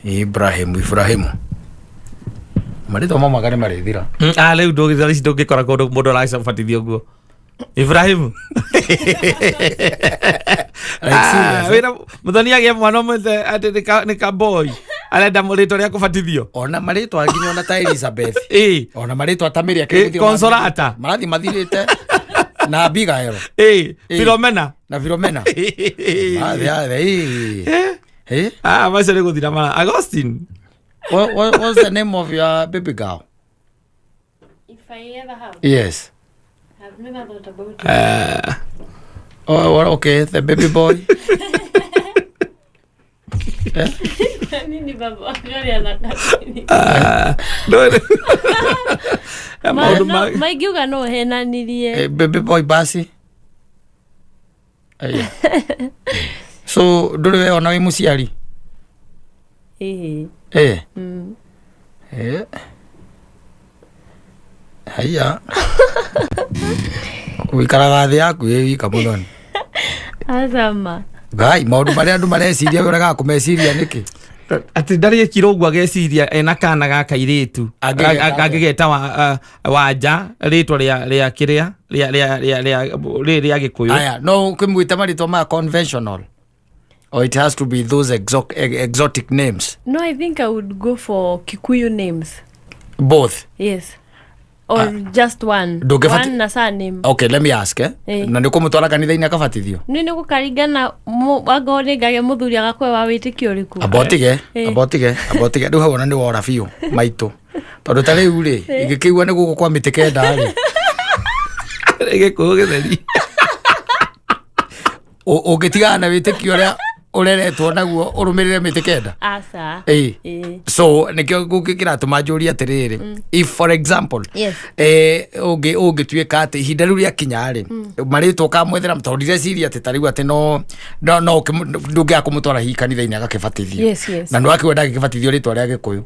Ibrahim, Ibrahimu. Marĩtwa mamwe nĩ marĩthira. Ah, rĩu ndũngĩ ici ndũngĩkora kũndũ mũndũ arabatithio ũguo Ibrahimu. Like serious, eh? Wĩna mũthoni agĩa mwana ũmwe atĩ nĩ ka boy arenda rĩtwa rĩa kũbatithio. Ona marĩtwa nginya ona ta Elizabeth. Ĩĩ. Ona marĩtwa ta Mary Ĩ, akĩrĩ Consolata. Marathiĩ mathirĩte na Abigail Ĩĩ. Ĩĩ. Filomena. Na Filomena. Athe athe. Ĩĩ. Eh? Ah, macio nĩ gũthira mara. Agustin. What's the name of your baby girl? If I ever have, Yes. I've never thought about it. Oh, well, okay, the baby boy. Nini baba gari anakasini. Ah, no. Maũndũ ma Maingiuga no henanirie. Eh, baby boy basi. Aya. So, ndũrĩ we ona wĩ mũciari? Ĩhĩ. Eh. Eh. Haiya. Ũikaraga thĩ yaku ĩ wika mũthoni. Acama. Ngai, maũndũ marĩa andũ mareciria we ũregaga kũmeciria nĩkĩ? Atĩ ndarĩ ekire ũguo ageciria ena kana ga kairĩtu. Angĩgeta atĩa? Angĩgeta wanja rĩtwa rĩa kĩrĩa rĩa rĩrĩ rĩa Gĩkũyũ. Aya, no ũkĩmwĩta marĩtwa maya conventional. Or it has to be those exotic names. No, I think I would go for Kikuyu names. Both. Yes. Or just one. Ndũngĩbati- One na surname. Okay, let me ask, eh? Eh. Na nĩ ũkũmũtwara kanitha-inĩ akabatithio? Nĩ nĩ gũkaringana angorwo nĩ ngagĩa mũthuri agakwe wa wĩtĩkio ũrĩkũ. Amba ũtige, Eh. amba ũtige, amba ũtige. Rĩu hau ona nĩ wora biũ, maitũ. Tondũ ta rĩu rĩ, ingĩkĩigua nĩ gũkũ kwa mĩtĩ kenda rĩ, Gĩkũyũ gĩtheri. Ũngĩtigana na wĩtĩkio ũrĩa ũreretwo naguo ũrũmĩrĩre mĩtĩ kenda. Aca. Ĩĩ. Ĩĩ. So nĩkĩo gũkĩ kĩratũma njũrie atĩrĩrĩ, if for example, Yes. ũngĩtuĩka atĩ ihinda rĩu rĩakinya rĩ, marĩtwa ũkamwethera, tondũ ndireciria atĩ ta rĩu atĩ no ndũngĩaga kũmũtwara hihi kanitha-inĩ agakĩbatithio. Yes. Na nĩwakĩigua ndangĩkĩbatithio rĩtwa rĩa Gĩkũyũ.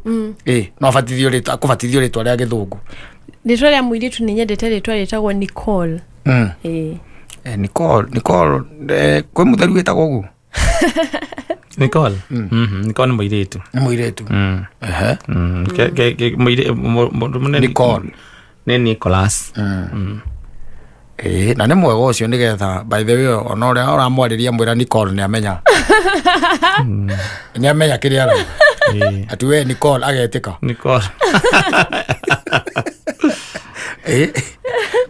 Ĩĩ, no abatithio rĩtwa, akũbatithio rĩtwa rĩa Gĩthũngũ. Rĩtwa rĩa mũirĩtu nĩ nyendete rĩtwa rĩtagwo Nicole. Ĩĩ. Nicole, Nicole, kwĩ mũtheru wĩtagwo ũguo? Nicole. Nicole nĩ mũirĩtu. Nĩ mũirĩtu. Ehe. Mũndũ mũnene Nicole. Nĩ Nicholas. Ĩĩ, na nĩ mwega ũcio nĩgetha by the way ona ũrĩa ũramwarĩria mwĩra Nicole nĩ amenya. Nĩ amenya kĩrĩa arauga. Ĩĩ. Ati we Nicole agetĩka. Nicole. Ĩĩ.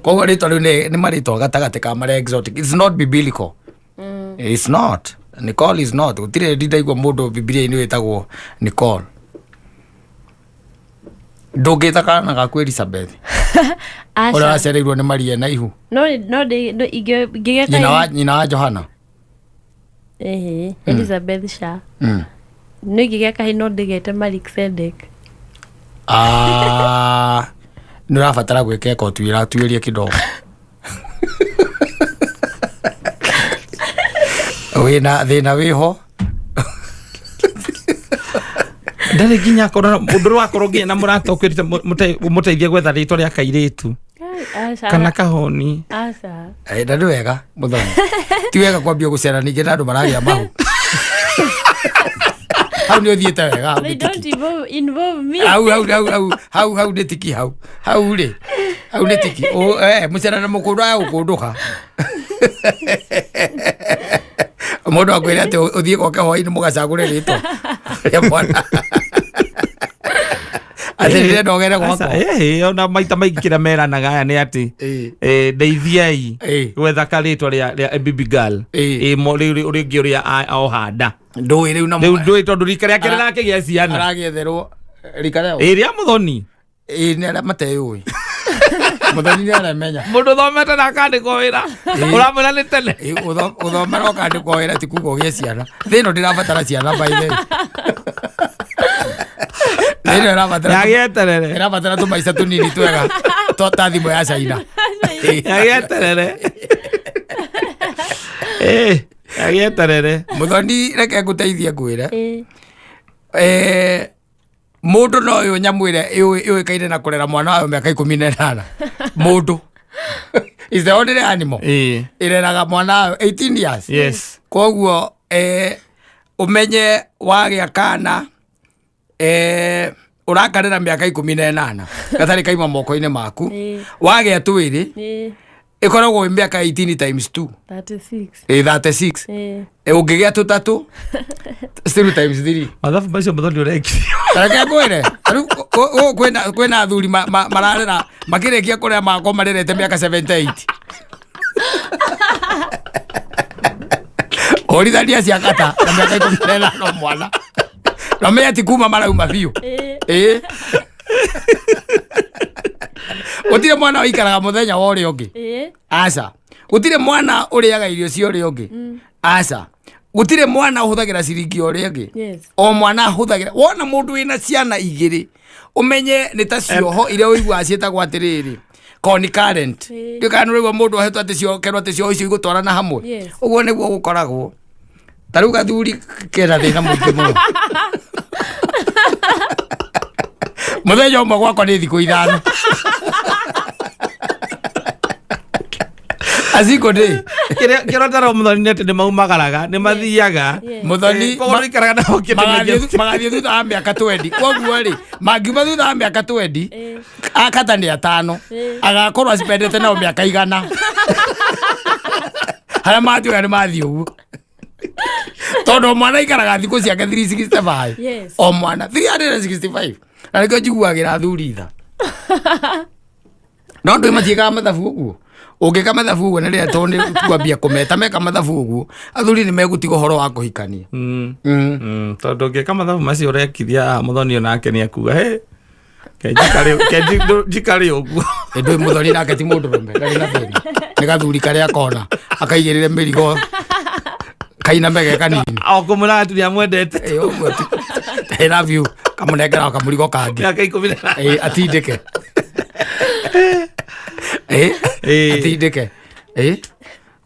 Koguo rĩtwa rĩu nĩ marĩtwa gatagatĩ ka marĩa exotic. It's not biblical. It's not. Nicole is not. Gũtirĩ ndindaigua mũndũ Bibilia-inĩ wĩtagwo Nicole. Ndũngĩta kana gaku Elizabeth. Aca. Ũrĩa waciarĩirwo nĩ Maria na ihu. No no ingĩgeka Nyina wa Johana. Ĩhĩ, Elizabeth ca. No ingĩgĩa kahĩ no ndĩgete Melchizedek. Ah, nĩ ũrabatara gwĩka ĩka ũtuĩra tuĩrie kidogo. Wĩna thĩna wĩho. Ndarĩ nginya akorwo ũndũ ũrĩa wakorwo nginya na mũrata ũkwĩrĩte mũteithie gwetha rĩtwa rĩa kairĩtu Aca. kana kahoni. Aca. Na nĩ wega mũthoni. Ti wega kwambia gũcera ningĩ na andũ maragĩa mahu. Hau nĩ ũthiĩte wega, hau They nĩ don't tiki. involve me. Hau hau hau hau hau hau nĩ tiki hau. Hau rĩ. Hau nĩ tiki. Mũcera na mũkũndũ aya gũkũndũka. Mũndũ akwĩre atĩ ũthiĩ gwake hwaĩ-inĩ mũgacagũre rĩtwa rĩa mwana. Atĩ ndĩrenda ũgere gwakwa. Aca, ona maita maingĩ kĩrĩa meranaga aya nĩ atĩ ndeithiai gwetha karĩtwa rĩa baby girl. Rĩu rĩngĩ ũrĩa ohanda. Ndũĩ rĩu na Rĩu ndũĩ tondũ rika rĩake rĩrakĩgĩa ciana. Aragĩetherwo rika rĩao. Ĩĩ, rĩa mũthoni. Ĩĩ, nĩ arĩa mateyũĩ. Mũthoni nĩ aramenya. Mũndũ ũthomete na akandĩkwo wĩra. Ũramwĩra nĩ tene. Ĩĩ, ũthomera ũkandĩkwo wĩra ti kuga ũgĩe ciana. Thĩ ĩno ndĩrabatara ciana by the way. Thĩ ĩno ĩrabatara Yagĩeterere. ĩrabatara tũmaica tũnini twega ta thimũ ya China. Yagĩeterere. Ĩĩ, yagĩeterere. Mũthoni reke ngũteithie ngwĩre. Mũndũ no ũyũ nyamũ ĩrĩa yũĩkaine na kũrera mwana wayo mĩaka 18. Mũndũ is the only animal ĩreraga mwana wayo 18 years. Yes. Koguo ũmenye wagĩa kana Ũrakarĩra mĩaka 18 gatarĩ kaima moko-inĩ maku. Ĩĩ. Wagĩa twĩrĩ, Ĩĩ. ĩkoragwo ĩ mĩaka 18 times 2. 36. Ĩ, 36. Ĩĩ. Ũngĩgĩa tũtatũ, still times 3. Mathabu macio Mũthoni ũrekire. Reke ngwĩre, rĩu kwĩna athuri mararera makĩrĩkia kũrĩa makwa marerete mĩaka 78. Ũrithania cia kata na mĩaka 18 mwana na menye ti kuma marauma biũ. Ĩĩ. Ĩĩ, gũtirĩ mwana ũikaraga mũthenya wa ũrĩa ũngĩ. Ĩĩ. Aca, gũtirĩ mwana ũrĩaga irio cia ũrĩa ũngĩ. Aca, gũtirĩ mwana ũhũthagĩra ciringi ya ũrĩa ũngĩ. O mwana ahũthagĩra. Wona mũndũ wĩna ciana igĩrĩ, ũmenye nĩ ta cioho iria ũiguaga ciĩtagwo atĩrĩrĩ concurrent. Ĩĩ. Ndiũ kana nĩ ũraigua mũndũ ahetwo atĩ cio kerwo atĩ cioho icio igũtwarana hamwe. Ũguo nĩguo gũkoragwo. Ta rĩu gathuri kena thĩna mũingĩ mũno. Mũthenya ũmwe gwakwa nĩ thikũ 5, a single day. Kĩrĩa ũtara Mũthoni nĩ atĩ nĩ maumagaraga, nĩ mathiaga. Mũthoni, Koguo ndũikaraga nao kĩndũ. Magathiĩ thutha wa mĩaka 20. Koguo rĩ, mangiuma thutha wa mĩaka 20, akata nĩ atano, agakorwo acipendete nao mĩaka 100 harĩa matuĩka nĩ mathiĩ ũguo, tondũ o mwana aikaraga thikũ ciake 365. O mwana 365, na nĩkĩo njiguagĩra athuri tha. No ndũ matiĩkaga mathabu ũguo. Ũngĩka mathabu ũguo nĩ rĩrĩa tondũ nĩ kwambia kũmeta meka mathabu ũguo, athuri nĩ megũtiga ũhoro wa kũhikania. Tondũ ũngĩka mathabu macio ũrekithia haha, Mũthoni onake nĩ akuga he ke njikare ũguo. Ndå Mũthoni nake ti mũndũ rũme, ndarĩ na thĩna. Nĩ gathuri karĩa kona akaigĩrĩre mĩrigo kainame ge kanini. O kũmwĩra atĩ nĩ amwendete. Ĩ, ũguo ti. I love you, kamũnengera kamũrigo kangĩ. Mĩaka 10. Ĩ, atindĩke. Ĩ, atindĩke. Ĩ,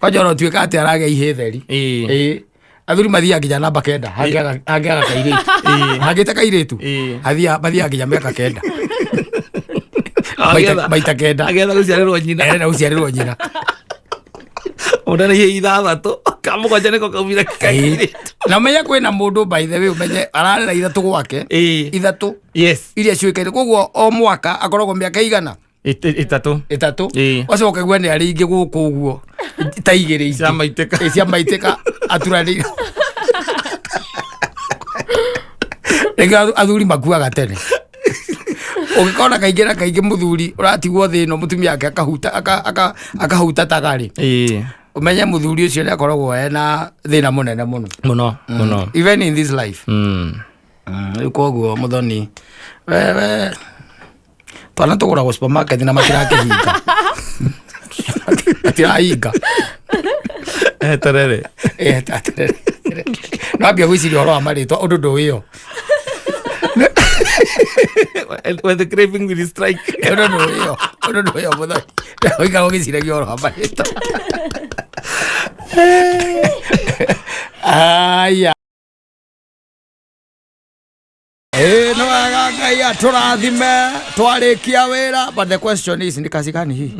kwanja ona ũtuĩka atĩ aragĩa ihĩ theri. Ĩ, athuri mathiaga nginya namba 9 hangĩaga kairĩtu. Hangĩte kairĩtu, mathiaga nginya mĩaka 9 maita 9. Agetha gũciarĩrwo nyina. Arenda gũciarĩrwo nyina. Ona nĩ ihĩ ithathatũ, kamũgwanja nĩko kaumire kairĩtu. Na ũmenye kwĩna mũndũ, by the way, ũmenye ararera ithatũ gwake. Ithatũ iria ciũĩkaine. Koguo o mwaka akoragwo mĩaka 100. 3. 3. Ũcoke ũkaigua nĩ arĩ ingĩ gũkũ ũguo ta igĩrĩ ingĩ. Cia maitĩka. Ĩ, cia maitĩka aturanĩire. Rĩngĩ athuri makuaga tene. Ũngĩkona kaingĩ na kaingĩ mũthuri ũratigwo thĩ ĩno, mũtumia wake akahuta akahutataga rĩ, ũmenye mũthuri ũcio nĩ akoragwo ena thĩna mũnene mũno. Mũno mũno. Even in this life. Rĩu koguo Mũthoni, wewe twana tũgũragwo supermarket na matirakĩhinga, matirahinga. Eterere. Eh, no ambia gwĩciria ũhoro wa marĩtwa ũndũ ndũĩyo. When the craving will strike. Ũndũ ndũĩyo, ũndũ ndũĩyo, Mũthoni ũikara ũgĩciragia ũhoro wa marĩtwa. Aya. Ĩĩ, nĩ wega, Ngai atũrathime twarĩkia wĩra. But the question is, nĩ kazi gani hii?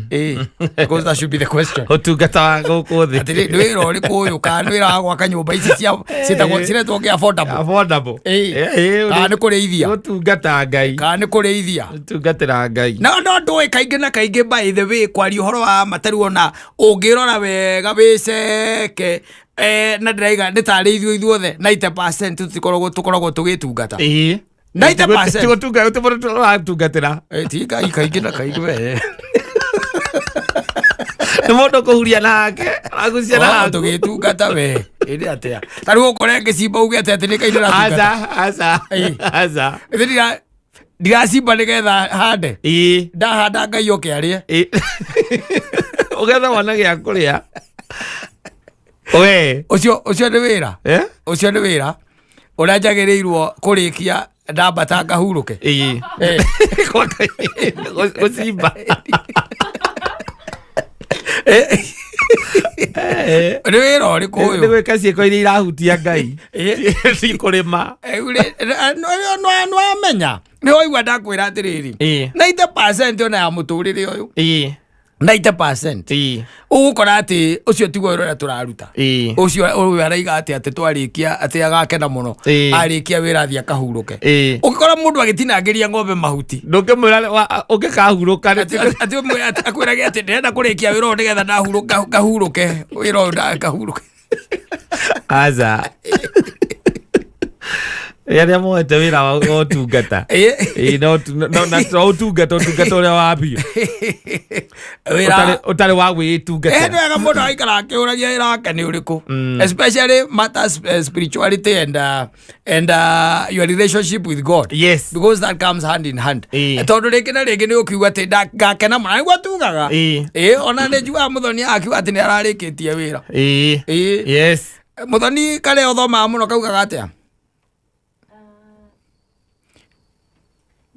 Ĩĩ, because that should be the question. Ũtungata wa gũkũ thĩ. Atĩrĩ, nĩ wĩra ũrĩkũ ũyũ? Kana nĩ wĩra wa gwaka nyũmba ici cia ciĩtagwo ciretwo kĩ, affordable? Affordable. Ĩĩ. Kana nĩ kũrĩithia? Gũtungata Ngai. Kana nĩ kũrĩithia? Gũtungatĩra Ngai. No ndũĩ kaingĩ na kaingĩ, by the way, kwaria ũhoro wa matarĩ, ona ũngĩrora wega wĩceke, na ndĩraiga nĩ tarĩ ithuĩ ithuothe 90% tũtikoragwo tũkoragwo tũgĩtungata. 90%. Tigũtunga tũratungatĩra. Ti Ngai kaingĩ na kaingĩ we. Nĩ mũndũ kũhuria nake aragucia Oh, na tũgĩtungata we ĩndĩ atĩa? Ta rĩu ũkore ngĩcimba uge atĩ nĩ Ngai ndĩratungata. Aca, aca. Aca. Ĩthĩ ndiracimba nĩgetha hande. Ndahanda Ngai oke arĩe. Ũgetha wona gĩa kũrĩa we. Ũcio nĩ wĩra. Eh? Ũcio nĩ wĩra ũrĩa njagĩrĩirwo kũrĩkia ndambata ngahurũke. Ĩĩ. Gũcimba. Nĩ wĩra ũrĩkũ Nĩ ũyũ? gwĩka ciĩko iria irahutia Ngai, ti kũrĩma. Nĩwamenya nĩ waigua ndakwĩra atĩrĩrĩ, 90% ona ya mũtũrĩre ũyũ. 90% Ũgũkora atĩ ũcio tiguo wĩra ũrĩa tũraruta. Ũcio ũyũ araiga atĩ atĩ twarĩkia atĩ agakena mũno. Arĩkia wĩra athiĩ akahurũke. Ũngĩkora mũndũ agĩtinangĩria ng'ombe mahuti. Ndũngĩmwĩra ũngĩkahurũka nĩ- Atĩ ũmwe akwĩrage atĩ ndĩrenda kũrĩkia wĩra ũyũ nĩgetha ndahurũka ngahurũke wĩra ũyũ ngahurũke. Aca. Arĩa moete wĩra wa ũtungata. Ĩĩ, no na to ũtungata ũtungata ũrĩa wa biũ. Wĩra Ũtarĩ wa Ĩ, nĩ gwĩtungatĩra. wega mũndũ agaikara akĩũragia wĩra wake nĩ ũrĩkũ, especially matters spirituality and your relationship with God, because that comes hand in hand. Tondũ rĩngĩ na rĩngĩ nĩ ũkiuga atĩ ngakena mũno nĩguo tugaga. Ĩ, ona nĩ njugaga Mũthoni akiuga atĩ nĩ ararĩkĩtie wĩra. Mũthoni karĩa ũthomaga mũno kaugaga atĩa?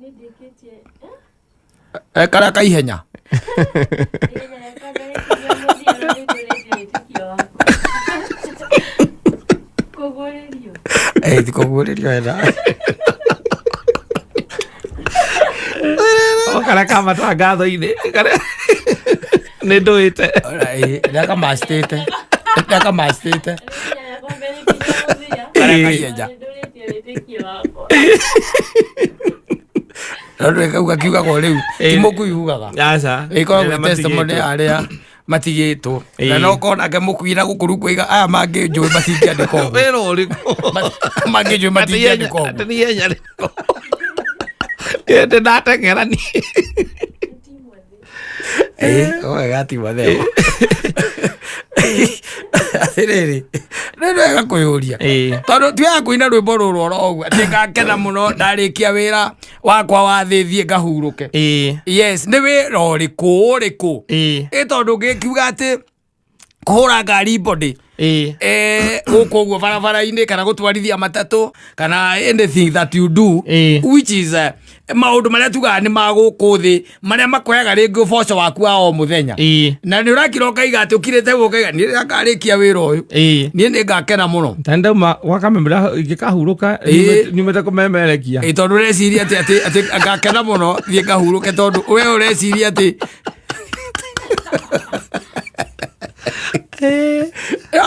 Nĩ ndĩkĩtie. Karĩa kaihenya. Ihenya rĩakwa ndarĩkirie mũthia na nĩ ndũrĩtie wĩtĩkio wakwa. Kũguũrĩrio. Ĩ, ti kũguũrĩrio wega. O karĩa ka matangatho-inĩ. Karĩa nĩ ndũĩte. Nĩakamacitĩte, nĩakamacitĩte. Ihenya rĩakwa ndarĩkirie mũthia. Karĩa kaihenya. Na nĩ ndũrĩtie wĩtĩkio wakwa. Tondũ kau gakiugagwo rĩu ti mũkui ugaga. Aca. Ĩkoragwo Arĩa testimony matigĩtwo. arĩa matigĩtwo. Na no korwo nake mũkui na gũkũ rĩu kwĩga aya mangĩ njũĩ matingĩandĩka ũguo. Wĩra ũrĩkũ? Mangĩ njũĩ matingĩandĩka ũguo. Atĩ nĩ ihenya rĩrĩkũ? Ndĩ ndateng'era niĩ. Ĩ, wega Timotheo. Atĩrĩrĩ, nĩ wega kwĩyũria. Tondũ ti wega kũina rwĩmbo rũrũ oro ũguo atĩ ngakena mũno ndarĩkia wĩra wakwa wa thĩ thiĩ ngahurũke. Yes, nĩ wĩra ũrĩkũ ũrĩkũ? Ĩ, tondũ ngĩkiuga atĩ kũhũra ngari body gũkũ ũguo barabara-inĩ kana gũtwarithia matatũ kana anything that you do, which is maũndũ marĩa tugaga nĩ ma gũkũ thĩ marĩa makoyaga rĩngĩ ũboco waku wa o mũthenya. Na nĩ ũrakira ũkaiga atĩ ũkirĩte ũguo ũkaiga niĩ rĩrĩa ngarĩkia wĩra ũyũ, niĩ nĩ ngakena mũno. Ta ndauma gwa kamemera ingĩkahurũka nyumĩte kũmemerekia. Ĩ, tondũ ũreciria atĩ ngakena mũno thiĩ ngahurũke, tondũ we ũreciria atĩ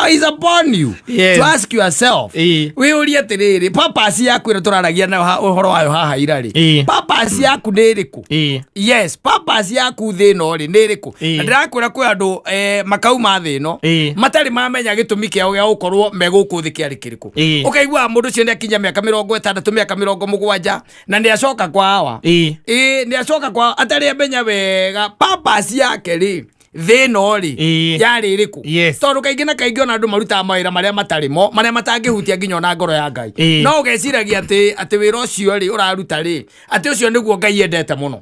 it's upon you to ask yourself. Wĩyũrie atĩrĩrĩ, purpose yaku ĩrĩa tũraragia nayo ũhoro wayo haha ira rĩ, purpose yaku nĩ ĩrĩkũ? Yes, purpose yaku thĩ ĩno rĩ nĩ ĩrĩkũ? Na ndĩrakwĩra kwĩ andũ makauma thĩ ĩno matarĩ mamenya gĩtũmi kĩao gĩa gũkorwo me gũkũ thĩ kĩarĩ kĩrĩkũ. Ũkaiguaga mũndũ ũcio nĩ akinya mĩaka 60, mĩaka 70, na nĩ acoka kwa awa. Ĩ, nĩ acoka kwa atarĩ amenya wega purpose yake rĩ thĩ ĩno rĩ yarĩ ĩrĩkũ. Tondũ kaingĩ na kaingĩ ona andũ marutaga mawĩra marĩa matarĩ mo marĩa matangĩhutia nginya ona ngoro ya Ngai. No ũgeciragia atĩ wĩra ũcio rĩ ũraruta rĩ, atĩ ũcio nĩguo Ngai endete mũno.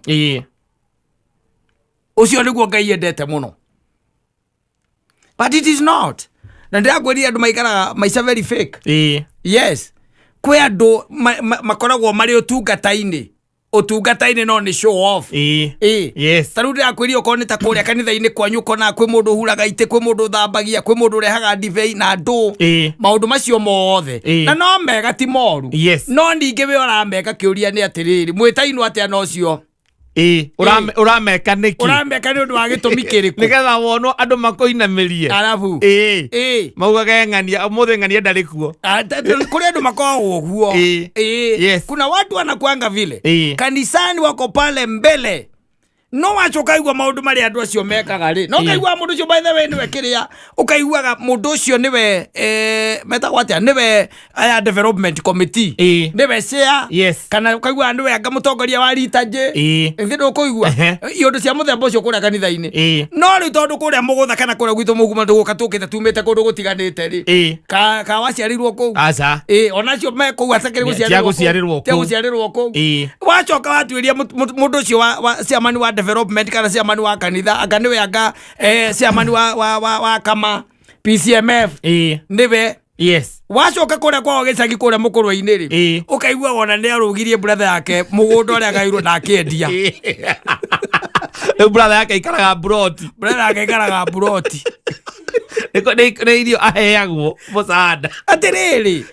Ũcio nĩguo Ngai endete mũno, but it is not. Na ndĩrakwĩria andũ maikaraga maica very fake. Yes, kwĩ andũ makoragwo marĩ ũtungata-inĩ, ũtungata-inĩ no nĩ show off. Ta rĩu ndĩrakwĩria okorwo nĩ ta kũrĩa kanitha-inĩ kwanyu ũkonaga kwĩ mũndũ ũhuraga itĩ, kwĩ mũndũ ũthambagia, kwĩ mũndũ ũrehaga ndibei na ndũ, maũndũ macio mothe, na no mega, ti moru. No ningĩ we ũrameka, kĩũria nĩ atĩrĩrĩ, mwĩtainwo atĩa na ũcio? Ũrameka nĩkĩ? Ũrameka nĩ ũndũ wa gĩtũmi kĩrĩkũ? Nĩgetha wonwo andũ makũinamĩrie. Arabu Maugage ng'ania ũmũthĩ, ng'ania ndarĩ kuo. Ah, kũrĩ andũ makoragwo ũguo. Kuna watu wanakuanga vile, kanisani wako pale mbele, no wacha ũkaigua maũndũ marĩa andũ acio mekaga rĩ, no ũkaigua mũndũ ũcio, by the way, nĩwe kĩrĩa ũkaiguaga mũndũ ũcio nĩwe metagwo atĩa, nĩwe aya development committee, nĩwe chair, kana ũkaiguaga nĩwe anga mũtongoria wa liturgy. Ĩngĩ ndũkũigua iũndũ cia mũthemba ũcio kũrĩa kanitha-inĩ. No rĩu tondũ kũrĩa mũgũtha kana kũrĩa gwitũ mũguma tũgũka tũkĩte tumĩte kũndũ gũtiganĩte rĩ, ka waciarirwo kũu. Aca. Ĩ, onacio me kũu atakĩrĩ Tia gũciarĩrwo tia kũu. gũciarĩrwo kũu. Wacoka watuĩria mũndũ ũcio wa chairman wa development kana chairman wa kanitha, anga nĩwe anga chairman wa kama PCMF, nĩwe. Wacoka kũrĩa kwao gĩcagi kũrĩa mũkũrwe-inĩ rĩ, ũkaigua wona nĩ arũgirie brother yake mũgũnda ũrĩa agairwo na akĩendia. Rĩu brother yake aikaraga mburoti. Brother yake aikaraga mburoti. Nĩ irio aheagwo mũcanda. Atĩrĩrĩ,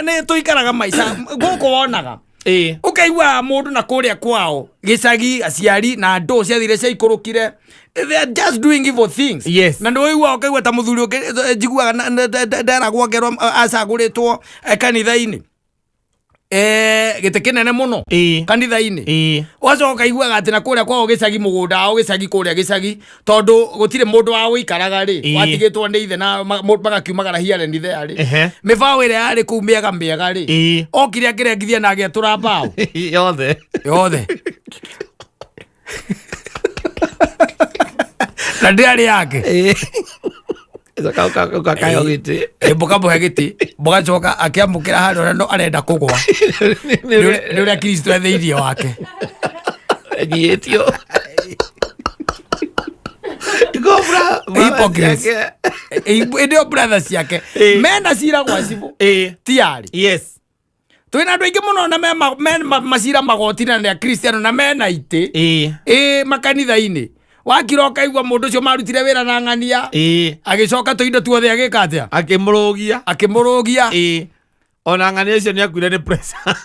nĩ tũikaraga maica gũkũ wonaga. Ũkaigua mũndũ na kũrĩa kwao gĩcagi, aciari na andũ ciathire ciaikũrũkire, they are just doing evil things. Na nĩ ũigua ũkaigua ta mũthuri ũngĩ, njiguaga nderagwo ngerwo acagũrĩtwo kanitha-inĩ, gĩtĩ kĩnene mũno kanitha-inĩ. Ũgacoka ũkaiguaga atĩ na kũrĩa kwao gĩcagi, mũgũnda wao gĩcagi, kũrĩa gĩcagi, tondũ gũtirĩ mũndũ wa gũikaraga rĩ, watigĩtwo nĩ ithe na magakiumagara here and there rĩ, mĩbaũ ĩrĩa yarĩ kũu mĩega mĩega rĩ, okire akĩrengithia na agĩatũra mbaũ yothe. Yothe, na ndĩarĩ yake. Ũkakayo gĩtĩ. Mũkamũhe gĩtĩ, mũgacoka akĩamũkĩra harĩa ũrĩa no arenda kũgwa nĩ ũrĩa Kristo e thĩinĩ wake. Enyihĩtio. Iko Hypocrites. Ĩndĩ o brother ciake mena cira gwa cibũ tiarĩ. Twĩna andũ aingĩ mũno na me macira magoti na nĩ akristiano na mena itĩ ĩ makanitha-inĩ. Wakira ũkaigua mũndũ ũcio marutire wĩra na ng'ania, agĩcoka tũindo tuothe agĩka atĩa? Akĩmũrũgia. Akĩmũrũgia. Ona ng'ania icio nĩ akuire nĩ pressure.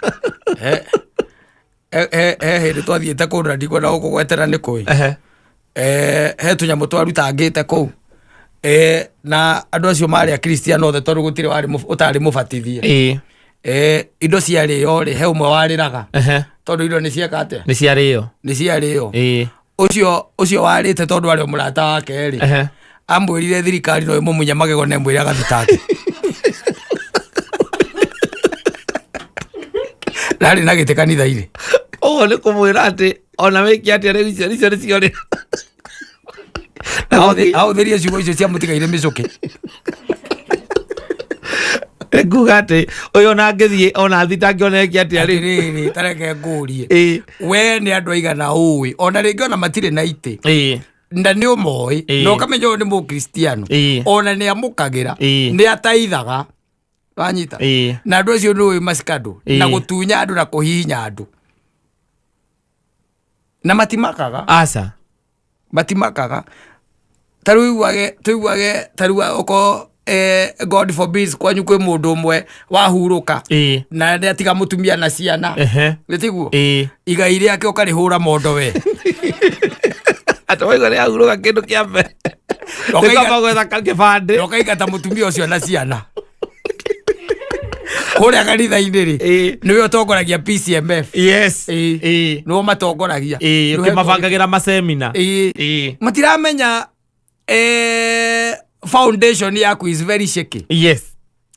He hĩndĩ twathiĩte kũndũ na ndikwenda gũkũgwetera nĩ kũĩ. He tũnyamũ twarutangĩte kũu, na andũ acio marĩ akristiano othe tondũ gũtirĩ warĩ ũtarĩ mũbatithie. Indo ciarĩo rĩ, he ũmwe warĩraga tondũ indo nĩ cieka atĩa? Nĩ ciarĩo. Nĩ ciarĩo. Ũcio warĩte tondũ arĩ o mũrata wake rĩ, amwĩrire thirikari no ĩmũmunye magego na ĩmwĩre agathitange. Narĩ na gĩtĩ kanitha-inĩ. Ũguo nĩ kũmwĩra atĩ ona wĩke atĩa, rĩu icio nĩ ciorĩra. Ahũthĩrie ciugo icio cia mũtigaire mĩcũkĩ. Nĩ kuga atĩ ũyũ ona angĩthiĩ ona thitange ona eke atĩa rĩu. Atĩrĩrĩ, tareke ngũrie, we nĩ andũ aigana ũĩ ona rĩngĩ ona matirĩ na itĩ na nĩ ũmoĩ na ũkamenya ũyũ nĩ mũkristiano, ona nĩ amũkagĩra, nĩ ataithaga, wanyita? Na andũ acio nĩ ũĩ macikandũ na gũtunya andũ na kũhihinya andũ na matimakaga. Aca. Matimakaga. Ta rĩu iguage tũiguage ta rĩu okorwo, God forbids, kwanyu kwĩ mũndũ ũmwe wahurũka na nĩ atiga mũtumia na ciana, nĩ tiguo? Igai rĩake ũkarĩhũra mondo we. Atĩ waigua nĩ ahurũka, kĩndũ kĩa mbere nĩ kwamba gwetha kĩbandĩ. Na ũkaingata mũtumia ũcio na ciana kũrĩa kanitha-inĩ rĩ, nĩwe ũtongoragia PCMF. Nĩwe matongoragia. Nĩwe ũkĩmabangagĩra masemina. Matiramenya foundation yaku is very shaky.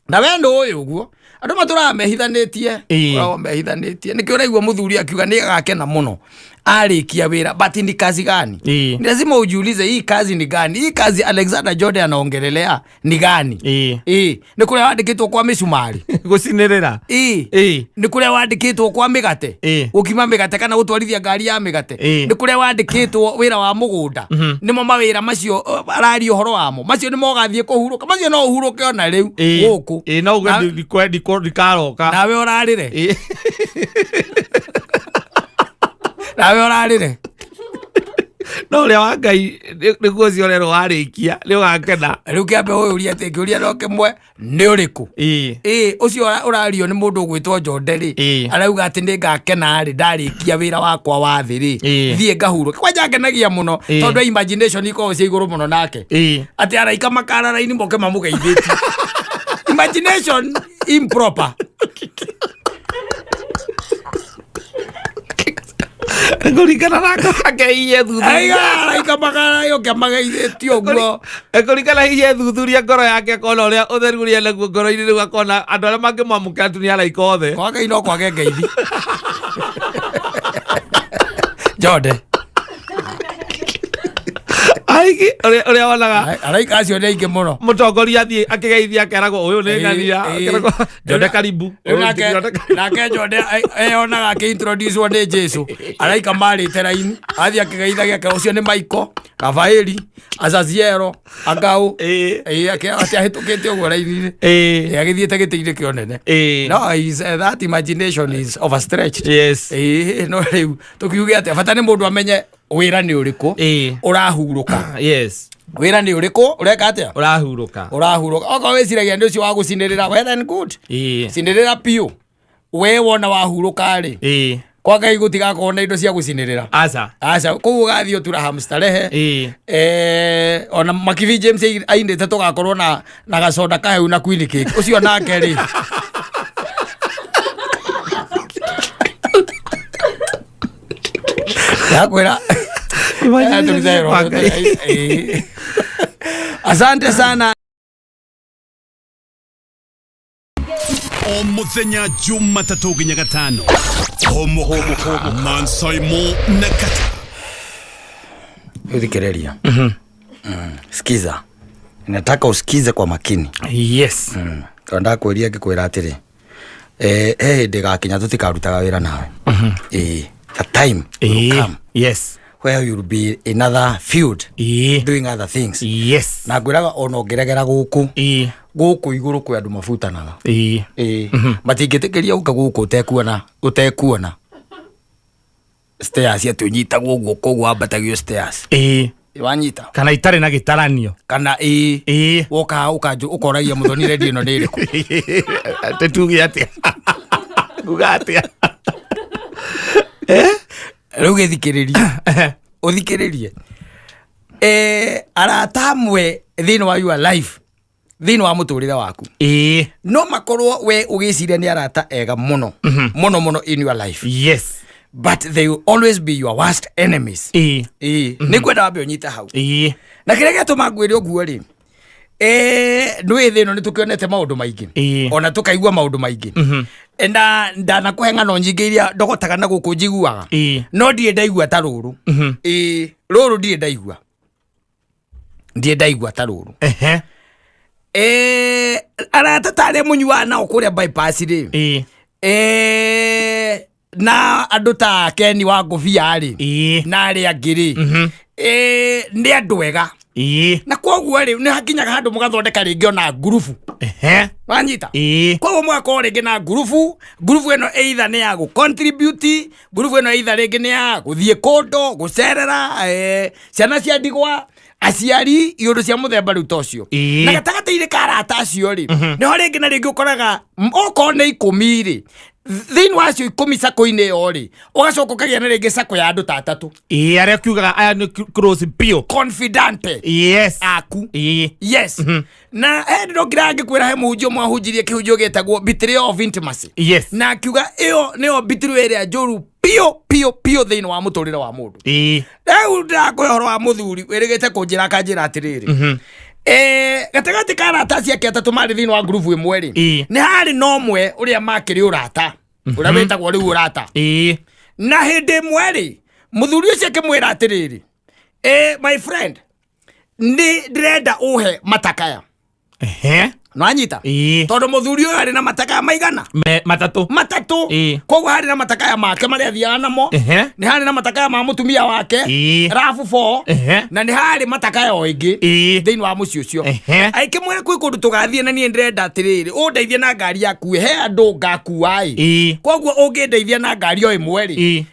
Na we nĩ ũĩ ũguo andũ matũraga mehithanĩtie. Koragwo mehithanĩtie. Nĩkĩo ũraigua mũthuri akiuga nĩ agakena mũno arĩkia wĩra, but ni kazi gani? Ni lazima ujiulize, hii kazi ni gani? Hii kazi Alexander Jordan anaongelelea ni gani? Nĩ kũrĩa wandĩkĩtwo kwa mĩcumarĩ? Gũcinĩrĩra. Nĩ kũrĩa wandĩkĩtwo kwa mĩgate, gũkima mĩgate kana gũtwarithia ngari ya mĩgate? Nĩ kũrĩa wandĩkĩtwo wĩra wa mũgũnda? Nĩmo mawĩra macio araria ũhoro wamo? Macio nĩmo ũgathiĩ kũhurũka? Macio no ũhurũke ona rĩu gũkũ. No uge ndikaroka. Nawe ũrarĩre. Nawe ũrarĩre. No ũrĩa wa Ngai nĩguo ũcio ũrerwo warĩkia nĩ ũgakena. Rĩu kĩambe ũyũrie atĩ kĩũria no kĩmwe, nĩ ũrĩkũ? Ĩ ũcio ũrario nĩ mũndũ ũgwĩtwo Jonde rĩ, arauga atĩ nĩ ngakena rĩ ndarĩkia wĩra wakwa wa thĩ rĩ, thiĩ ngahurũke. Kwanja ngenagia mũno tondũ imagination ikoragwo cia igũrũ mũno nake, atĩ araika makara raini moke mamũgeithĩtie. Imagination improper. Kũringana na ngoro yake hihi ethuthuria. Aiga araika makara yoke mageithĩtie ũguo. Kũringana hihi ethuthuria ngoro yake akona ũrĩa ũtheru ũrĩa naguo ngoro-inĩ, rĩu akona andũ arĩa mangĩmwamũkĩra tu nĩ araika othe. Kwa Ngai no kwage ngeithi. Jonde. Aingĩ ũrĩa wonaga. Araika acio nĩ aingĩ mũno. Mũtongoria athiĩ akĩgeithia akeragwo ũyũ nĩ ng'ania. Akeragwo, Jonde karibu. Rĩu Ũyũ nake Jonde karibu. Nake Jonde eyonaga akĩintroducewo nĩ Jesu, araika marĩte raini, athiĩ akĩgeithagia ake, ũcio nĩ Michael, Rafaeli, Azaziero, Angau. Atĩ ahĩtũkĩte ũguo raini-inĩ. Agĩthiĩte gĩtĩ-inĩ kĩa ũnene. No is, that imagination is overstretched. No rĩu tũkiuge atĩa? Bata nĩ mũndũ amenye wĩra nĩ ũrĩkũ ũrahurũka. Wĩra nĩ ũrĩkũ ũreka atĩa? Ũrahurũka. Ũrahurũka. Okorwo wĩciragia nĩ ũcio wa gũcinĩrĩra, well and good. Cinĩrĩra biũ. We wona wahurũka rĩ, kwa Ngai gũtigakorwo na indo cia gũcinĩrĩra. Aca. Aca, kũu ũgathiĩ ũtura hamstarehe. Ona Makibi James ainĩte tũgakorwo na gacoda kaheu na queen cake ũcio nake rĩ. Ndakwĩra. Eh, asante sana. O muthenya Jumatatũ nginya Gatano, Homoka Mansaimo na Kata. Uthikĩrĩria. Sikiza, nataka usikize kwa makini. Tondũ ndakwĩria ngĩkwĩra atĩrĩ, he hĩndĩ gakinya tũtikarutaga wĩra nawe. Ĩĩ, the time will come where you'll be in other field doing other things. Na ngwĩraga ona ũngĩregera gũkũ, gũkũ igũrũ kwĩ andũ mabutanaga. Ĩĩ, matingĩtĩkĩria ũka gũkũ ũtekuona stairs atĩ ũnyitagwo guoko ũguo wambatagio stairs. Wanyita? Kana itarĩ na gĩtaranio. Kana ĩĩ. Woka ũkanjũ ũkoragia mũthoni redio ĩno nĩ ĩrĩkũ. Atĩ tuge atĩa? Nguga atĩa? Rĩu gĩthikĩrĩrie, ũthikĩrĩrie. Arata amwe thĩinĩ wa your life, thĩinĩ wa mũtũrĩre waku, no makorwo we ũgĩciria nĩ arata ega mũno mũno mũno in your life, but they will always be your worst enemies. Ĩĩ, nĩ kwenda wambe ũnyite hau. Na kĩrĩa gĩatũma ngwĩre ũguo rĩ, nĩwĩ thĩ ĩno nĩ tũkĩonete maũndũ maingĩ, ona tũkaigua maũndũ maingĩ. Na ndanakũhe ng'ano nyingĩ iria ndogotaga na gũkũ njiguaga, no ndirĩ ndaigua ta rũrũ. Ĩĩ, rũrũ ndirĩ ndaigua, ndirĩ ndaigua ta rũrũ. Arata ta arĩa mũnyuaga nao kũrĩa bypass rĩ, na andũ ta Keni wa Ngũbia rĩ, na arĩa angĩ rĩ, nĩ andũ ega. Na koguo rĩ, nĩ hakinyaga handũ mũgathondeka rĩngĩ ona ngurubu. Wanyita? Koguo mũgakorwo rĩngĩ na ngurubu. Ngurubu ĩno either nĩ ya gũ contribute, ngurubu ĩno either rĩngĩ nĩ ya gũthiĩ kũndũ gũcerera ciana cia ndigwa, aciari, iũndũ cia mũthemba rĩu ta ũcio. Na gatagatĩ-inĩ ka arata acio rĩ, nĩho rĩngĩ na rĩngĩ ũkoraga okorwo nĩ 10 rĩ, thĩinĩ wa acio 10 cako-inĩ ĩyo rĩ, ũgacoka ũkagĩa na rĩngĩ cako ya andũ ta atatũ. Ĩĩ, arĩa kiugaga aya nĩ close biũ. Confidante aku. Yes. Na he ndĩrokire ngĩkwĩra he mũhunjia ũmwe ahunjirie kĩhunjio gĩtagwo betrayal of intimacy. Na akiuga ĩyo nĩyo betrayal ĩrĩa njũru biũ biũ biũ thĩinĩ wa mũtũrĩre wa mũndũ. Rĩu ndĩrakũhe ũhoro wa mũthuri wĩrĩgĩte kũnjĩra akanjĩra atĩrĩrĩ, gatagatĩ ka arata acio ake atatũ marĩ thĩinĩ wa ngurubu ĩmwe rĩ, nĩ harĩ na ũmwe ũrĩa makĩrĩ ũrata, ũrĩa wĩtagwo rĩu ũrata. Na hĩndĩ ĩmwe rĩ, mũthuri ũcio akĩmwĩra atĩrĩrĩ, my friend, nĩ ndĩrenda ũhe matakaya. Nwanyita? Tondũ mũthuri ũyũ arĩ na matakaya maigana? Matatũ. Matatũ. Koguo harĩ na matakaya make marĩa athiaga namo, nĩ harĩ na matakaya ma mũtumia wake, rabu 4, na nĩ harĩ matakaya o ĩngĩ thĩinĩ wa mũciĩ ũcio. Agĩkĩmwĩra kwĩ kũndũ tũgathiĩ na niĩ ndĩrenda atĩrĩrĩ, ũndeithie na ngari yaku, he andũ ngakua ĩ. Koguo ũngĩndeithia na ngari o ĩmwe rĩ,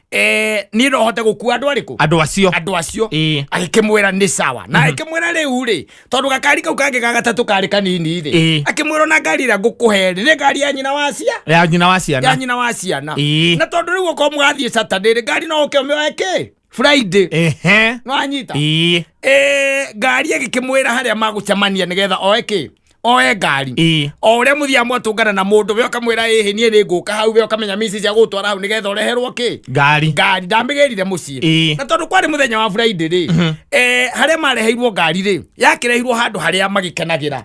niĩ no hote gũkua andũ arĩkũ? Andũ acio. Andũ acio. Agĩkĩmwĩra nĩ sawa. Na agĩkĩmwĩra rĩu rĩ, tondũ gakari kau kangĩ ga gatatũ karĩ kanini rĩ, akĩmwĩra ona ngari ĩrĩa ngũkũhe rĩ, nĩ ngari ya nyina wa cia? Ya nyina wa ciana. Ya nyina wa ciana. Na tondũ rĩu okorwo mũgathiĩ Saturday rĩ, ngari no ũke ũmĩoe kĩ? Friday. Nwanyita? Ngari ĩgĩkĩmwĩra harĩa magũcemania nĩgetha oe kĩ? Oe ngari. O ũrĩa mũthiaga mwatũngana na mũndũ, we ũkamwĩra ĩhĩ niĩ nĩ ngũka hau, we ũkamenya mici cia gũtwara hau nĩgetha ũreherwo kĩ? Ngari. Ngari ndamĩgĩrire mũciĩ. Na tondũ kwarĩ mũthenya wa Friday rĩ, harĩa mareheirwo ngari rĩ, yakĩrehirwo handũ harĩa magĩkenagĩra.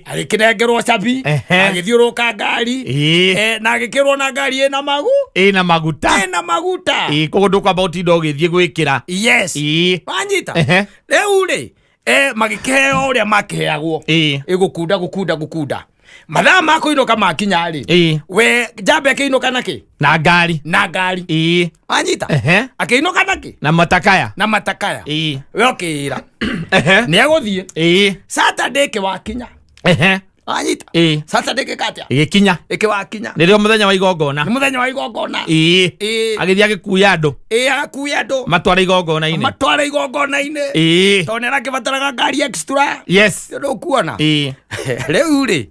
Agĩkĩnengerwo cabi, agĩthiũrũka ngari, na agĩkĩrwo na ngari ĩna magu? Ĩna maguta. Ĩna maguta. Koguo ndũkwamba gũtinda ũgĩthiĩ gwĩkĩra. Yes. Wanyita? Rĩu rĩ, magĩkĩheo ũrĩa makĩheagwo. Ĩgũkunda gũkunda gũkunda. Mathaa ma kũinũka makinya rĩ, we njamba ĩkĩinũka na kĩ? Na ngari. Na ngari. Wanyita? Akĩinũka na kĩ? Na matakaya. Na matakaya. We ũkĩĩra. Nĩ egũthiĩ. Saturday ĩkĩwakinya. Wanyita? Saturday ĩgĩka atĩa? Ĩgĩkinya. Ĩkĩwakinya. Nĩrĩo mũthenya wa igongona. Nĩ mũthenya wa igongona. Agĩthiĩ agĩkuia andũ. Agakuia andũ. Matware igongona-inĩ. Matware igongona-inĩ. Tondũ nĩ arakĩbataraga ngari extra. Nĩ ũkuona? Rĩu rĩ,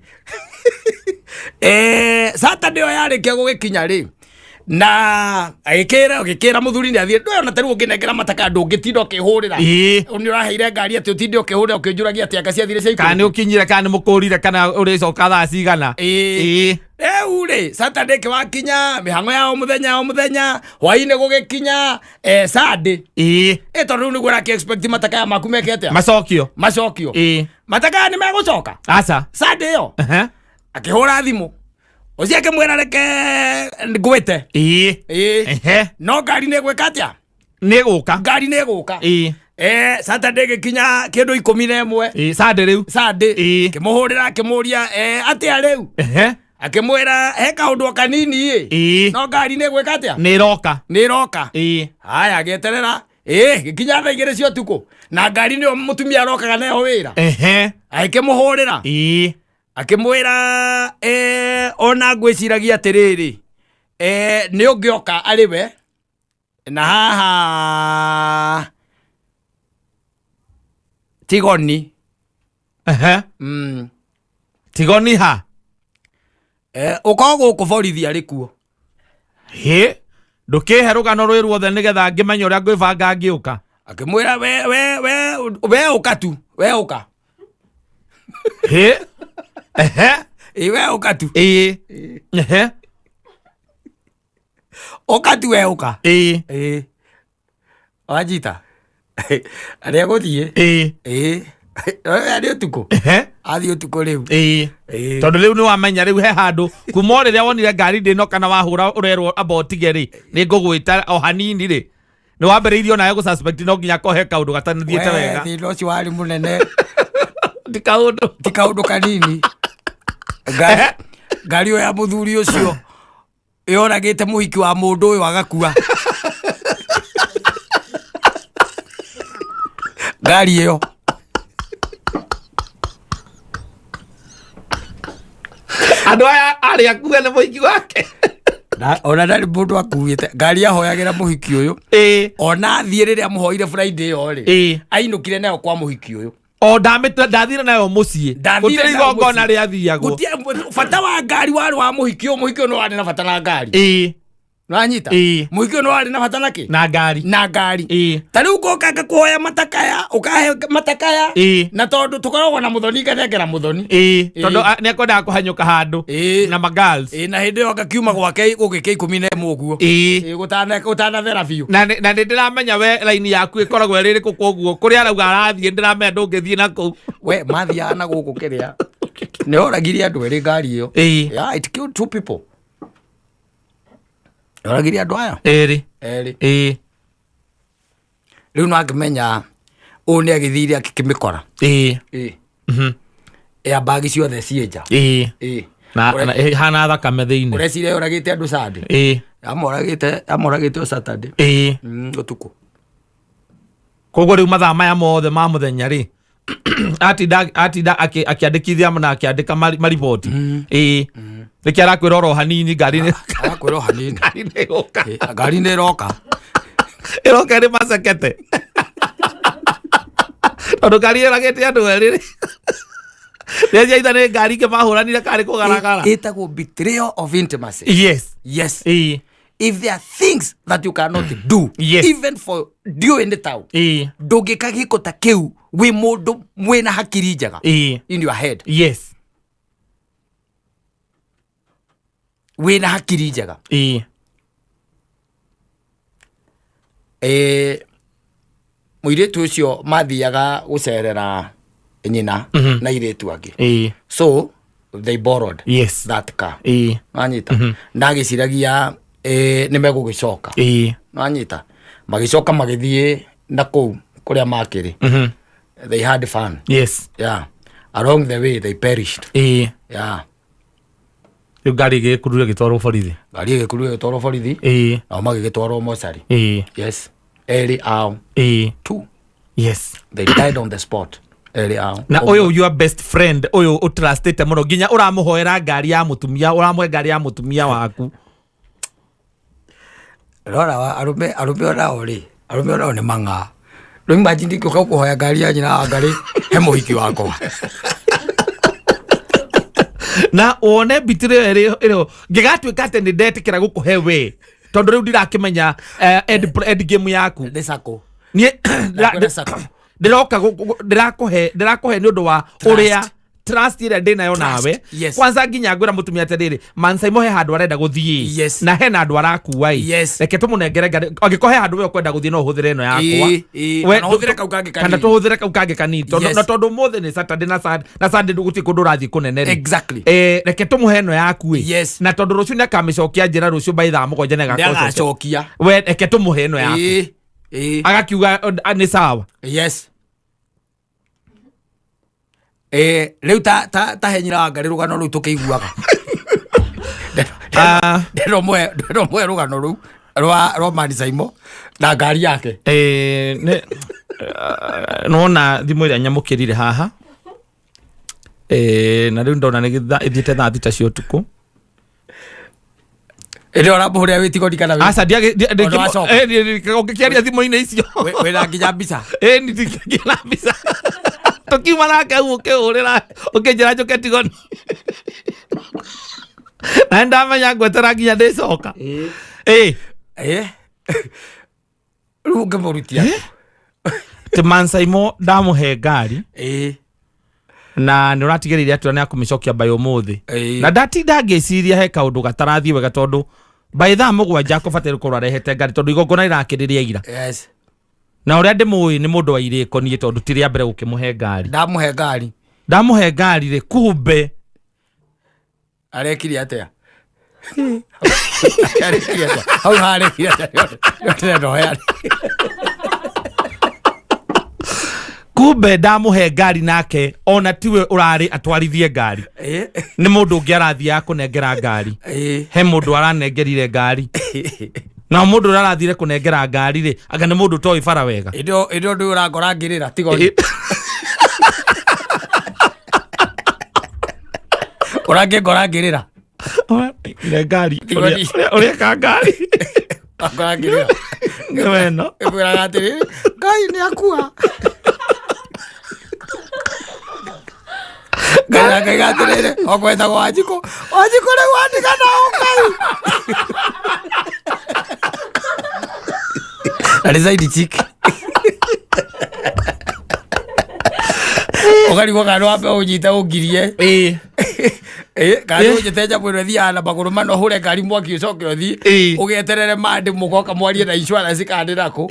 Saturday ĩyo yarĩkia gũgĩkinya rĩ, na agĩkĩra agĩkĩra mũthuri nĩ athiĩ ndũyona ta rĩu ũngĩnengera mataka ndũngĩtinda ũkĩhũrĩra. Nĩ ũraheire ngari atĩ ũtinde ũkĩhũrĩra ũkĩnjũragia atĩ anga ciathire cia Kana nĩ ũkinyire, kana nĩ mũkũrire, kana ũrĩcoka thaa cigana. Rĩu rĩ, Saturday kĩwakinya, mĩhang'o ya o mũthenya o mũthenya, hwainĩ gũgĩkinya, Sunday. Tondũ rĩu nĩguo ũrakĩ expect matakaya maku meke atĩa? Macokio. Macokio. Matakaya nĩ megũcoka Aca. Sunday ĩyo. Akĩhũra thimũ ũcio akĩmwĩra reke ngwĩte. No ngari nĩ ĩgwĩka atĩa? Nĩ gũka. Ngari nĩ ĩgũka. Saturday gĩkinya kĩndũ 11. Sunday rĩu. Sunday. Kĩmũhũrĩra akĩmũria, atĩa rĩu? Akĩmwĩra he kaũndũ o kanini ĩ. No ngari nĩ ĩgwĩka atĩa? Nĩ ĩroka. Nĩ ĩroka. Haya, agĩeterera gĩkinya thaa 2 cia ũtukũ na ngari nĩyo mũtumia arokaga nayo wĩra. Agĩkĩmũhũrĩra. Akĩmwĩra, ona ngwĩciragia atĩrĩrĩ, nĩ ũngĩoka arĩ we na haha Tigoni. Tigoni ha? Ũkorwo gũkũ borithi arĩ kuo. Hĩ, ndũkĩhe rũgano rwĩ ruothe nĩgetha ngĩmenye ũrĩa ngwĩbanga ngĩũka. Akĩmwĩra we we we we ũka tu, we ũka. Hĩ. We ũka tu. Ũka tu, we ũka. Wanjita arĩa gũthiĩ. Arĩ ũtukũ. Athiĩ ũtukũ rĩu. Tondũ rĩu nĩ wamenya rĩu he handũ kuma o rĩrĩa wonire ngari ndĩno kana wahũra ũrerwo amba ũtige rĩ, nĩ ngũgwĩta o hanini rĩ, nĩ wambĩrĩirie onawe gũ suspect no nginya kohe kaũndũ gatanathiĩte wega. Thĩna ũcio warĩ mũnene. Ti kaũndũ. Ti kaũndũ kanini. Ngari ĩyo ya mũthuri ũcio yoragĩte mũhiki wa mũndũ ũyũ agakua. Ngari ĩyo. Andũ aya arĩ akue nĩ mũhiki wake. Ona ndarĩ mũndũ akuĩte. Ngari ahoyagĩra mũhiki ũyũ. Ona athiĩ rĩrĩa amũhoire Friday ĩyo rĩ, ainũkire nayo kwa mũhiki ũyũ. O ndathire nayo mũciĩ. Ndathire Gũtirĩ nayo igongona mũciĩ. rĩathiagwo. Gũtirĩ, bata wa ngari warĩ wa mũhiki ũyũ, mũhiki ũyũ nĩ warĩ na bata na ngari. Nĩwanyita? Mũhiki ũyũ nĩ warĩ na bata na kĩ? Na ngari. Na ngari. Ta rĩu ngoka ngakũhoya matakaya, ũkahe matakaya. Na tondũ tũkoragwo na mũthoni, nganengera mũthoni. Tondũ nĩ ekwendaga kũhanyũka handũ. Na ma girls. Na hĩndĩ ĩyo ngakiuma gwake gũgĩkĩa 11 ũguo. Gũtanathera biũ. Na nĩ ndĩramenya we raini yaku ĩkoragwo ĩrĩ ĩrĩkũ, koguo kũrĩa arauga arathiĩ ndĩramenya ndũngĩthiĩ na kũu. We mathiaga na gũkũ kĩrĩa. Nĩ oragire andũ erĩ ngari ĩyo. Yeah, it killed 2 people. Oragire andũ aya? Erĩ. Erĩ. Rĩu no angĩmenya ũũ nĩ agĩthire akĩmĩkora. Ya bagi ciothe ciĩ nja. Na, na ĩhana thakame thĩinĩ. Ũreciria yoragĩte andũ Sunday? Amoragĩte o Saturday. Ũtukũ. Koguo rĩu mathaa maya mothe ma mũthenya rĩ, atinda akĩandĩkithia na akĩandĩka mariboti. Nĩkĩo arakwĩra oro hanini ngari nĩ Arakwĩra o hanini. Ngari nĩ ĩroka. Ngari nĩ ĩroka. Ĩroka ĩrĩ macekete. Tondũ ngari ĩragĩte andũ erĩ rĩ. Rĩrĩa nĩ ngari ingĩ mahũranire karĩ kũgaragara. Ĩtagwo betrayal of intimacy. Yes. Yes. If there are things that you cannot do, even for during the town, ndũngĩka gĩko ta kĩu wĩ mũndũ mwĩna hakiri njega. In your head. Yes. Wĩna hakiri njega. Mũirĩtu ũcio mathiaga gũcerera nyina na airĩtu angĩ. So they borrowed that car. Nwanyita. Na agĩciragia, nĩ megũgĩcoka. Nwanyita. Magĩcoka magĩthiĩ na kũu kũrĩa makĩrĩ. They had fun. Yeah. Along the way they perished. Yeah. Rĩu ngari ĩgĩkururio ĩgĩtwarwo borithi. Ngari ĩgĩkururio ĩgĩtwarwo borithi. Nao magĩgĩtwarwo mocarĩ. Yes. Erĩ ao. 2. Yes. They died on the spot. Erĩ ao. Na ũyũ your best friend ũyũ ũtrustĩte mũno nginya ũramũhoera ngari ya mũtumia, ũramũhe ngari ya mũtumia waku. Rora wa arũme, arũme onao rĩ, arũme onao nĩ mang'aa. Rĩu imagine ingĩũka gũkũhoya ngari ya nyina wa ngari he mũhiki wakwa. Na wone mbitire ĩyo ĩrĩ ngĩgatuĩka atĩ nĩ ndetĩkĩra gũkũhe we tondũ rĩu ndirakĩmenya end game yaku. Nĩ sako. Niĩ Ndakwĩra sako. ndĩroka ndĩrakũhe nĩ ũndũ wa ũrĩa trust ĩrĩa ndĩ nayo nawe. Kwanza nginya ngwĩra mũtumia atĩrĩrĩ, Mansaimo he handũ arenda gũthiĩ na hena andũ arakua ĩ, reke tũmũnengere ngari, angĩkorwo he handũ we ũkwenda gũthiĩ no ũhũthĩre ĩno yakwa. Ĩĩ, ĩĩ. We- Kana ũhũthĩre kau kangĩ kana kanini. tũhũthĩre kau kangĩ kanini tondũ na tondũ ũmũthĩ nĩ Saturday na na Sunday gũtirĩ kũndũ ũrathiĩ kũnene rĩ. Reke tũmũhe ĩno yaku ĩ, na tondũ rũciũ nĩakamĩcokia, njĩra rũciũ by thaa 7 Nĩ nĩagacokia. agacokia. We reke tũmũhe ĩno yaku. Ĩĩ, ĩĩ. Agakiuga nĩ sawa. Yes, rĩu ta he nyina wa ngarĩ rũgano rũu tũkĩiguaga. Ah. Ndĩromũhe rũgano rũu rwa Mani Saimo na ngari yake. Nona thimũ ĩrĩa nyamũkĩrire haha, na rĩu ndona nĩ ĩthiĩte thaa 6 cia ũtukũ. Ĩrĩa ũramũhũrĩra wĩ tigoni kana Aca. Ona wacoka. Ũngĩkĩaria thimũ-inĩ icio. Wĩna nginya mbica. Ĩ, nĩ na mbica tũkiuma nake u ũkĩhũrĩra ũkĩnjĩra njũke tigoni na nĩ ndamenya ngwetera nginya ndĩcoka. Ĩ. Rĩu ũngĩmũrutia? Tĩ Mansaimo ndamũhe ngari na nä å ratigä rä ire atä nä akå cokia by å må thä. Na ndatinda ngĩciria he kaũndũ gatarathiĩ wega tondũ by thaa 7 akũbataire gũkorwo arehete ngari tondũ igongona rĩrakĩrĩria ira. Na ũrĩa ndĩmũĩ nĩ mũndũ wa irĩko niĩ tondũ ti rĩa mbere gũkĩmũhe ngari. Ndamũhe ngari. Ndamũhe ngari rĩ, kumbe Arekire atĩa? Arekire atĩa hau? Harekire atĩa? Ndĩrenda ũheane. Kumbe ndamũhe ngari nake ona tiwe ũrarĩ atwarithie ngari, nĩ mũndũ ũngĩ arathiaga kũnengera ngari. He mũndũ aranengerire ngari na mũndũ ũrĩa arathire kũnengera ngari rĩ, anga nĩ mũndũ ũtoĩ bara wega. Ĩndĩ ũndũ ũyũ ũrangora ngĩrĩra tigoni. Ũrangĩngora ngĩrĩra. Ire ngari. Tigoni. Ũrĩa ka ngari. Ũrangora ngĩrĩra. Nĩ weno. Ĩkwĩraga atĩrĩrĩ, Ngai nĩ akua. Ngai akaiga atĩrĩrĩ, okwetagwo Wanjikũ, Wanjikũ rĩu wandiga na ũkai na nĩ side chick, ũkarigwo kana wambe ũnyite ũngirie. Kana ũnyite nyamũ ĩno ĩthiaga na magũrũ mana, ũhũre ngari mwaki ũcoke ũthiĩ ũgeterere mandĩ mũgoka mwarie na insurance kana nĩ nakũ.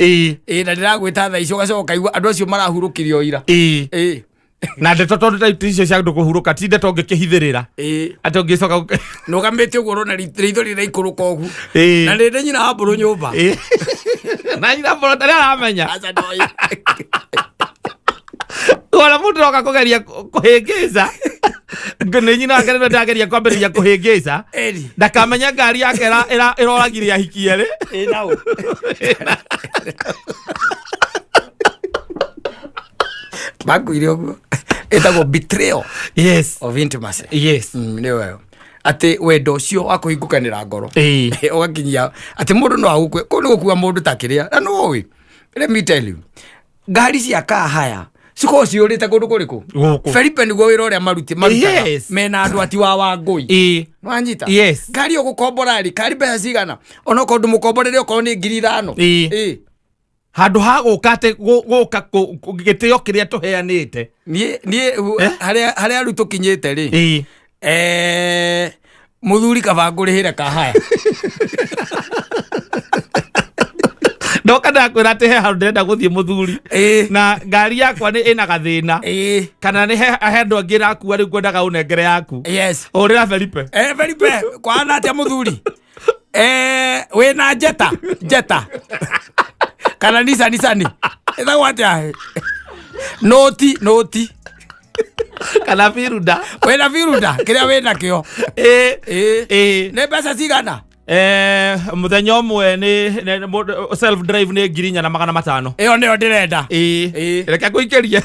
Na ndĩragwĩta thaa icio ũgacoka ũkaigua andũ acio marahurũkirio ira. Na ndeto tondũ ta icio cia andũ kũhurũka ti ndeto ũngĩkĩhithĩrĩra atĩ ũngĩcoka Nũgamĩte ũguo ũrona ritho rĩraikũrũka ũguo. Na nĩ ndĩ nyina wa mbũrũ nyũmba. Na nyina mbũrũ ndarĩ aramenya. Aca ndoĩ. Wona mũndũ roka kũgeria kũhĩngĩca nĩ nyina wake nĩwe ndageria kwambĩrĩria kũhĩngĩca. Ĩni. Ndakamenya ngari yake ĩroragire ahiki erĩ. Ĩ nau makuire ũguo ĩtagwo betrayal of intimacy. Nĩyo ĩyo atĩ wendo ũcio wa kũhingũkanĩra ngoro ũgakinyia atĩ mũndũ no agũkue kũu nĩ gũkua mũndũ ta kĩrĩa na nĩũĩ, let me tell you, ngari cia kahaya cikoragwo ciyũrĩte kũndũ kũrĩkũ? Gũkũ. Felipe nĩguo wĩra ũrĩa marutaga. Mena andũ ati wa Wangũi. Nwanyita? Ngari ũgũkombora rĩ, kari mbeca cigana onokorwo ndũmũkomborere okorwo nĩ 5,000. Handũ ha gũka atĩ gũka gĩtĩo kĩrĩa tũheanĩte. Niĩ harĩa rĩu tũkinyĩte rĩ, mũthuri kaba ngũrĩhĩre kahaya. Ndoka ndakwĩra atĩ he handũ ndĩrenda gũthiĩ mũthuri na ngari yakwa nĩ ĩna gathĩna kana nĩ he andũ angĩ ĩrakua, rĩu ngwendaga ũnengere yaku. Ũrĩra Felipe. Felipe, kwana atĩa mũthuri? Wĩna Jetta kana Nissan ĩtagwo atĩa, noti? Kana biruda. Wĩna biruda kĩrĩa wĩna kĩo. Nĩ mbeca cigana? Mũthenya ũmwe nĩ self drive nĩ 4,500. Ĩyo nĩyo ndĩrenda. Reke ngũikĩrie.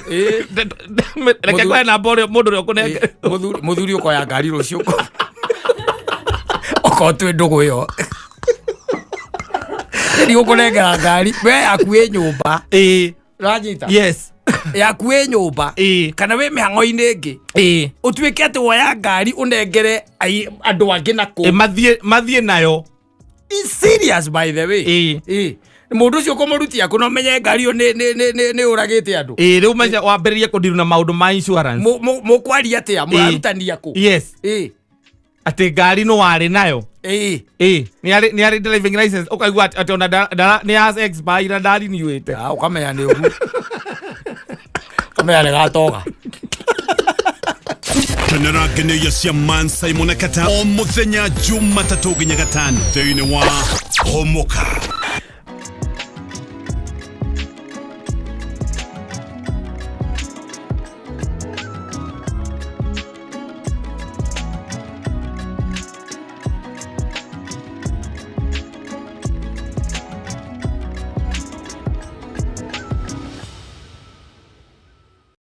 Reke ngũhe namba ũrĩa mũndũ ũrĩa ũkũnengera. Mũthuri ũkoya ngari rũciũ okorwo twĩ ndũgũ ĩyo ndigũkũnengera ngari we yaku ĩ nyũmba. Ũranyita? Yes. Yaku wĩ nyũmba kana wĩ mĩhang'o-inĩ ĩngĩ, ũtuĩke atĩ woya ngari ũnengere andũ angĩ na kũ. Mathiĩ nayo. It's serious, by the way. Ĩ. Mũndũ ũcio kũmũrutia kũ na ũmenye ngari ĩyo nĩ ũragĩte andũ? Ĩ, rĩu menya wambĩrĩrie kũndiru na maũndũ ma insurance. Mũkwaria atĩa? Mũrarutania kũ? Yes. Atĩ ngari nĩ warĩ nayo. Ĩ, nĩ arĩ driving license, ũkaigua atĩ ona nĩ ya expire na ndarinewĩte. Ah, ũkamenya nĩ ũru, ũkamenya nĩ gatoga. Kenera ngeneia cia Man Simon na Kata o muthenya Jumatatũ nginya Gatano thĩinĩ wa Homoka.